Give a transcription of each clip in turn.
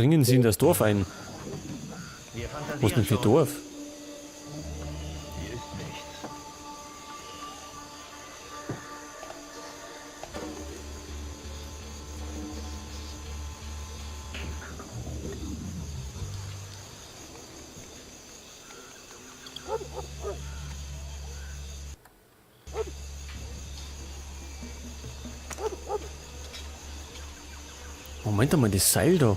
Dringen Sie in das Dorf ein. Wir Was denn fantasieren für schon. Dorf? Hier ist nichts. Moment einmal, das Seil da.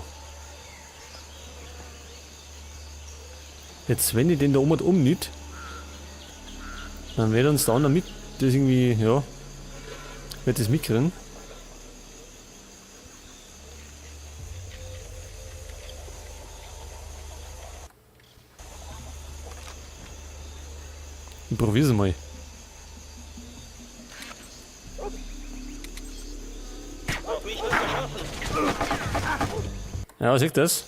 Jetzt, wenn ich den da oben umnitt, dann wird uns da mit das irgendwie, ja, wird das mitkriegen. Ich probier's mal. Auf mich wird geschossen. Ja, seht das?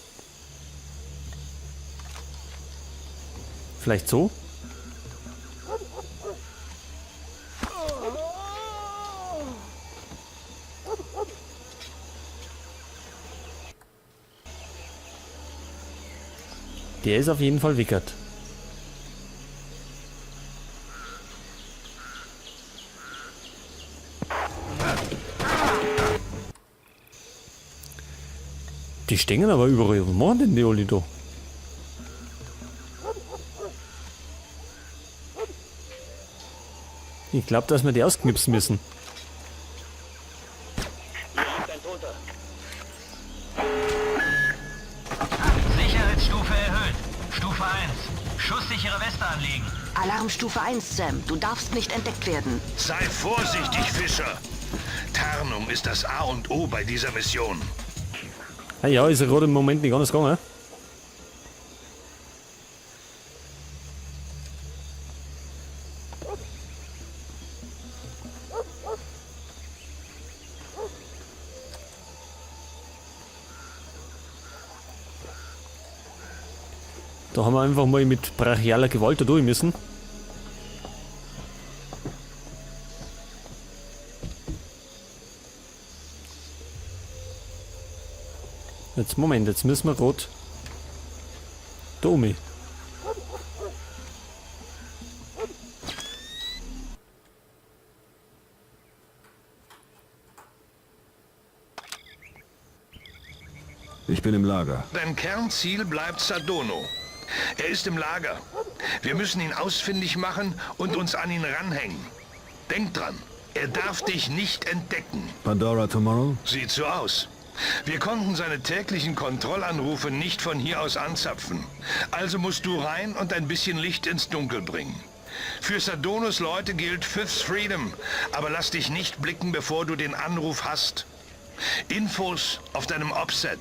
Vielleicht so? Der ist auf jeden Fall wickert. Die stehen aber überall. Was machen denn die alle da? Ich glaube, dass wir die ausknipsen müssen. Hier liegt ein Toter. Sicherheitsstufe erhöht. Stufe 1. Schusssichere Weste anlegen. Alarmstufe 1, Sam. Du darfst nicht entdeckt werden. Sei vorsichtig, Fischer. Tarnung ist das A und O bei dieser Mission. Ah ja, ist ja gerade im Moment nicht anders gegangen. Da haben wir einfach mal mit brachialer Gewalt da durch müssen. Jetzt, Moment, jetzt müssen wir grad da um. Ich bin im Lager. Dein Kernziel bleibt Sadono. Er ist im Lager. Wir müssen ihn ausfindig machen und uns an ihn ranhängen. Denk dran, er darf dich nicht entdecken. Pandora Tomorrow? Sieht so aus. Wir konnten seine täglichen Kontrollanrufe nicht von hier aus anzapfen. Also musst du rein und ein bisschen Licht ins Dunkel bringen. Für Sadonos Leute gilt Fifth Freedom, aber lass dich nicht blicken, bevor du den Anruf hast. Infos auf deinem Offset.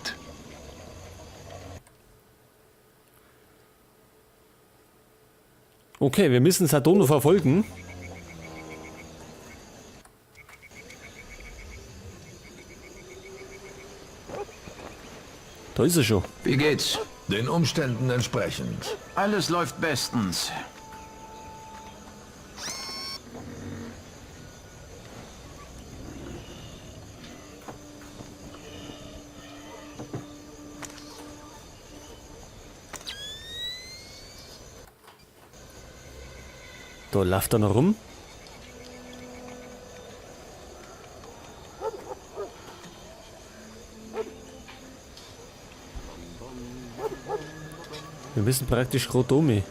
Okay, wir müssen Sadono verfolgen. Da ist er schon. Wie geht's? Den Umständen entsprechend. Alles läuft bestens. Da läuft er noch rum. Wir müssen praktisch rot um.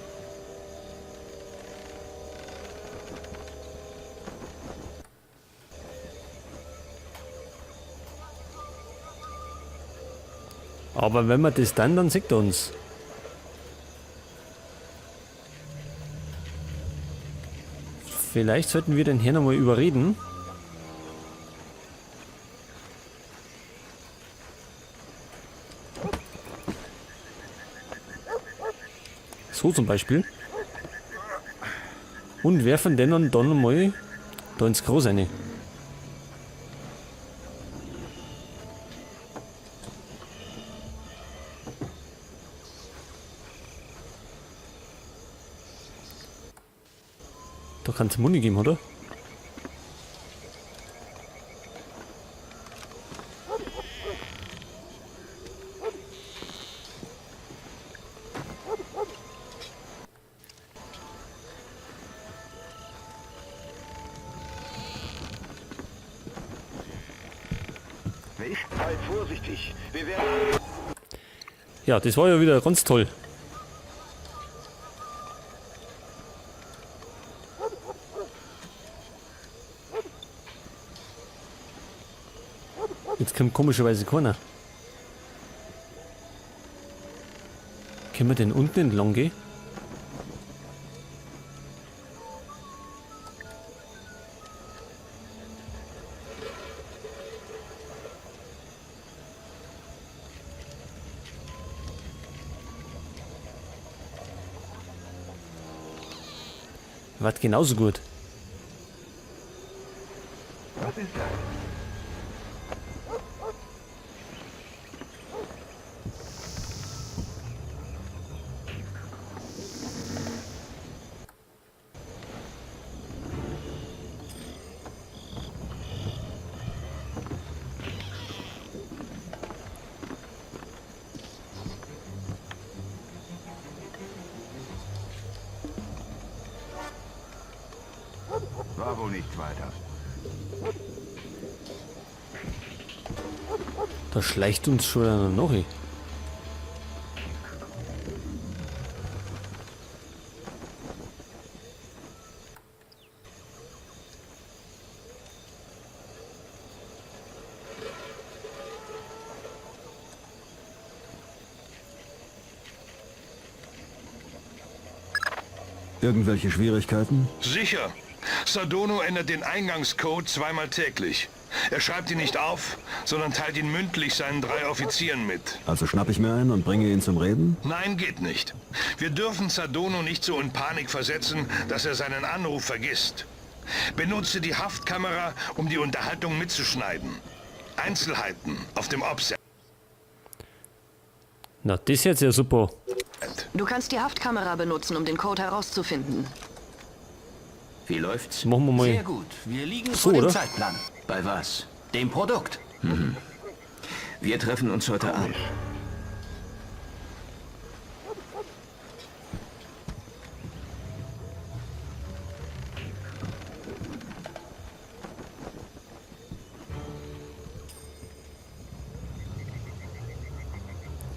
Aber wenn wir das dann sieht er uns. Vielleicht sollten wir den Herrn einmal überreden. So zum Beispiel. Und werfen den dann mal da ins Groß rein. Da kann es Muni geben, oder? Sei vorsichtig. Wir werden Ja, das war ja wieder ganz toll. Jetzt kommt komischerweise keiner. Können wir denn unten entlang gehen? War genauso gut. Was ist das? War wohl nichts weiter. Da schleicht uns schon einer nach. Ey. Irgendwelche Schwierigkeiten? Sicher. Sadono ändert den Eingangscode zweimal täglich. Er schreibt ihn nicht auf, sondern teilt ihn mündlich seinen 3 Offizieren mit. Also schnapp ich mir einen und bringe ihn zum Reden? Nein, geht nicht. Wir dürfen Sadono nicht so in Panik versetzen, dass er seinen Anruf vergisst. Benutze die Haftkamera, um die Unterhaltung mitzuschneiden. Einzelheiten auf dem Offset. Na, das ist jetzt ja super. Du kannst die Haftkamera benutzen, um den Code herauszufinden. Wie läuft's? Machen wir mal. Sehr gut. Wir liegen So, vor dem oder? Zeitplan. Bei was? Dem Produkt. Mhm. Wir treffen uns heute Abend.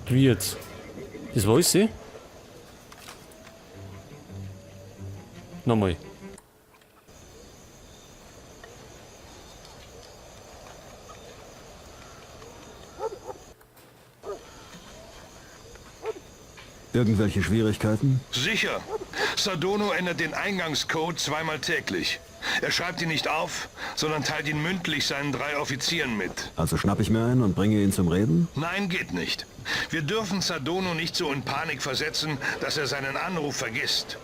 Wie jetzt? Das weiß ich. Nochmal. Irgendwelche Schwierigkeiten? Sicher. Sadono ändert den Eingangscode zweimal täglich. Er schreibt ihn nicht auf, sondern teilt ihn mündlich seinen 3 Offizieren mit. Also schnapp ich mir einen und bringe ihn zum Reden? Nein, geht nicht. Wir dürfen Sadono nicht so in Panik versetzen, dass er seinen Anruf vergisst.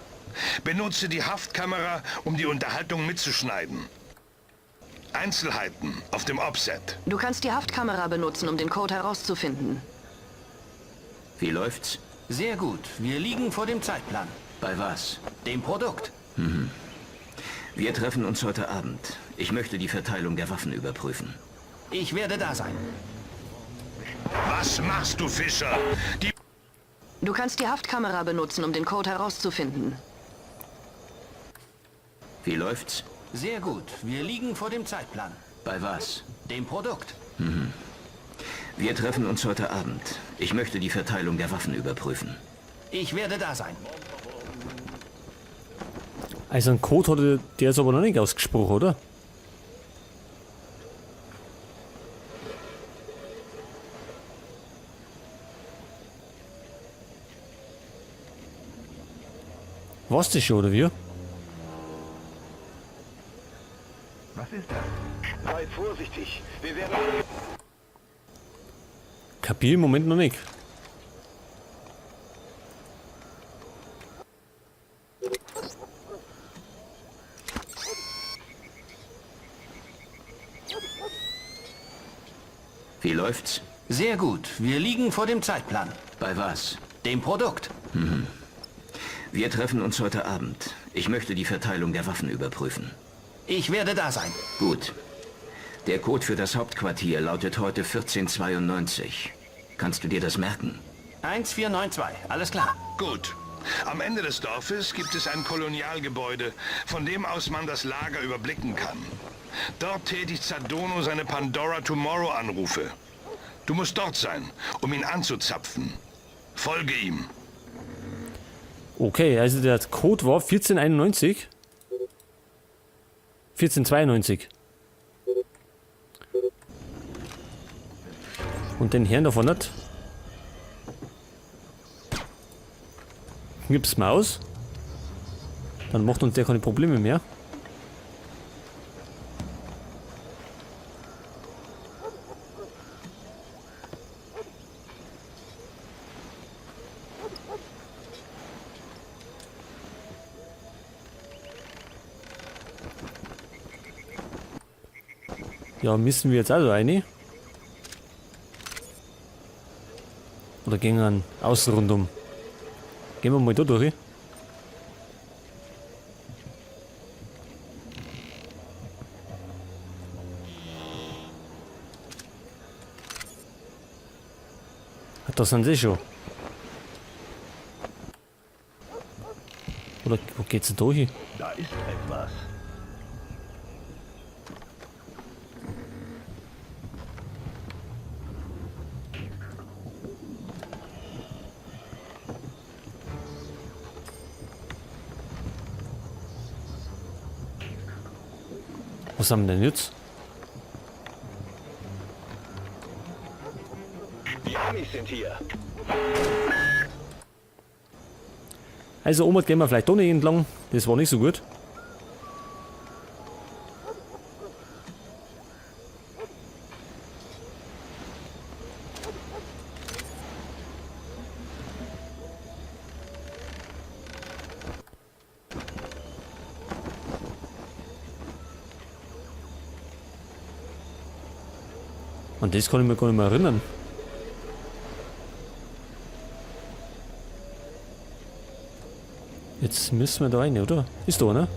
Benutze die Haftkamera, um die Unterhaltung mitzuschneiden. Einzelheiten auf dem Offset. Du kannst die Haftkamera benutzen, um den Code herauszufinden. Wie läuft's? Sehr gut. Wir liegen vor dem Zeitplan. Bei was? Dem Produkt. Mhm. Wir treffen uns heute Abend. Ich möchte die Verteilung der Waffen überprüfen. Ich werde da sein. Was machst du, Fischer? Du kannst die Haftkamera benutzen, um den Code herauszufinden. Wie läuft's? Sehr gut. Wir liegen vor dem Zeitplan. Bei was? Dem Produkt. Mhm. Wir treffen uns heute Abend. Ich möchte die Verteilung der Waffen überprüfen. Ich werde da sein. Also einen Code hat der jetzt aber noch nicht ausgesprochen, oder? War's das schon, oder wie? Was ist das? Sei vorsichtig. Wir werden Kapier im Moment noch nicht. Wie läuft's? Sehr gut. Wir liegen vor dem Zeitplan. Bei was? Dem Produkt. Mhm. Wir treffen uns heute Abend. Ich möchte die Verteilung der Waffen überprüfen. Ich werde da sein. Gut. Der Code für das Hauptquartier lautet heute 1492. Kannst du dir das merken? 1492. Alles klar. Gut. Am Ende des Dorfes gibt es ein Kolonialgebäude, von dem aus man das Lager überblicken kann. Dort tätigt Sadono seine Pandora Tomorrow Anrufe. Du musst dort sein, um ihn anzuzapfen. Folge ihm. Okay, also der Code war 1491. 1492. Und den Herrn davon nicht. Gibt's Maus. Dann macht uns der keine Probleme mehr. Ja, müssen wir jetzt also rein? Oder gehen wir außen rundum? Gehen wir mal da durch. Ah, da sind sie schon. Oder wo geht's denn da hin? Da ist etwas. Was haben wir denn jetzt? Die Amis sind hier. Also Oma, gehen wir vielleicht doch nicht entlang. Das war nicht so gut. Und das kann ich mir gar nicht mehr erinnern. Jetzt müssen wir da rein, oder? Ist da, ne?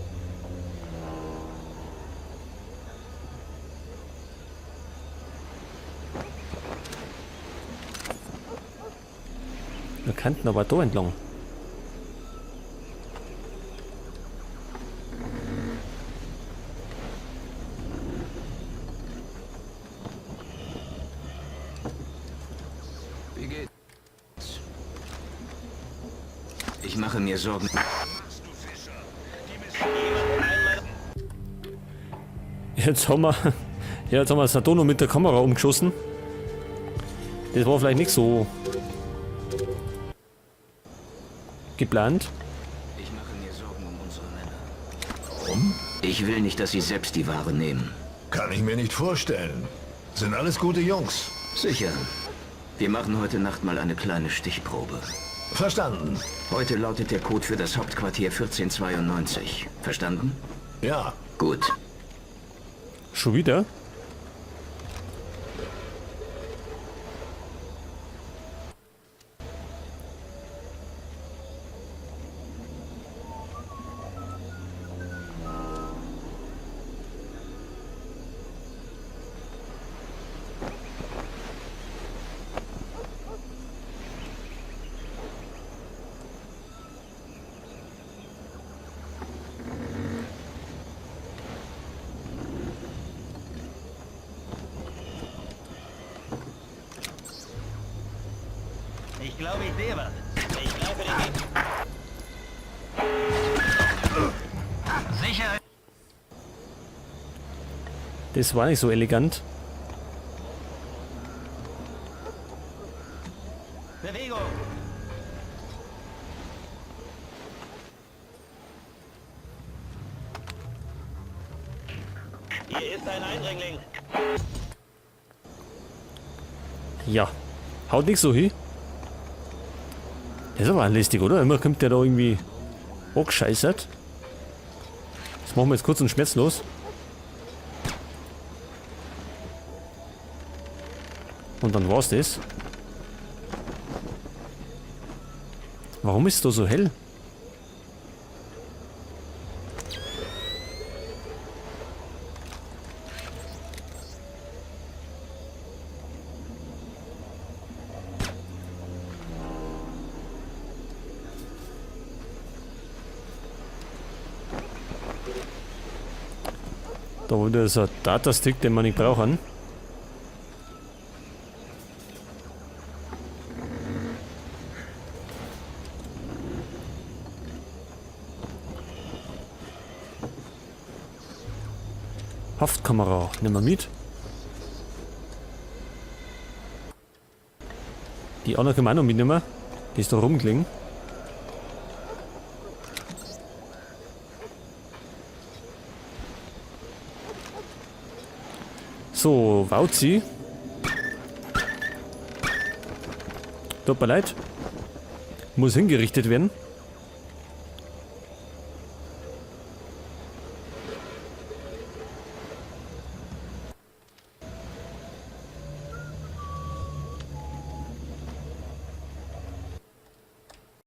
Wir könnten aber da entlang. Wie geht's? Ich mache mir Sorgen. Jetzt haben wir, ja, jetzt haben wir Sadono mit der Kamera umgeschossen. Das war vielleicht nicht so geplant. Ich mache mir Sorgen um unsere Männer. Warum? Ich will nicht, dass sie selbst die Ware nehmen. Kann ich mir nicht vorstellen. Sind alles gute Jungs. Sicher. Wir machen heute Nacht mal eine kleine Stichprobe. Verstanden. Heute lautet der Code für das Hauptquartier 1492. Verstanden? Ja. Gut. Schon wieder? Ich glaube, ich sehe was. Ich greife den Gegner. Sicherheit. Das war nicht so elegant. Bewegung. Hier ist ein Eindringling. Ja. Haut nicht so hin. Das ist aber lästig, oder? Immer kommt der da irgendwie angescheißert. Das machen wir jetzt kurz und schmerzlos. Und dann war's das. Warum ist es da so hell? Da war wieder so ein Datastick, den wir nicht brauchen. Haftkamera, nehmen wir mit. Die anderen können wir auch noch mitnehmen. Die ist da rumgelegen. So, Wauzi. Tut mir leid. Muss hingerichtet werden.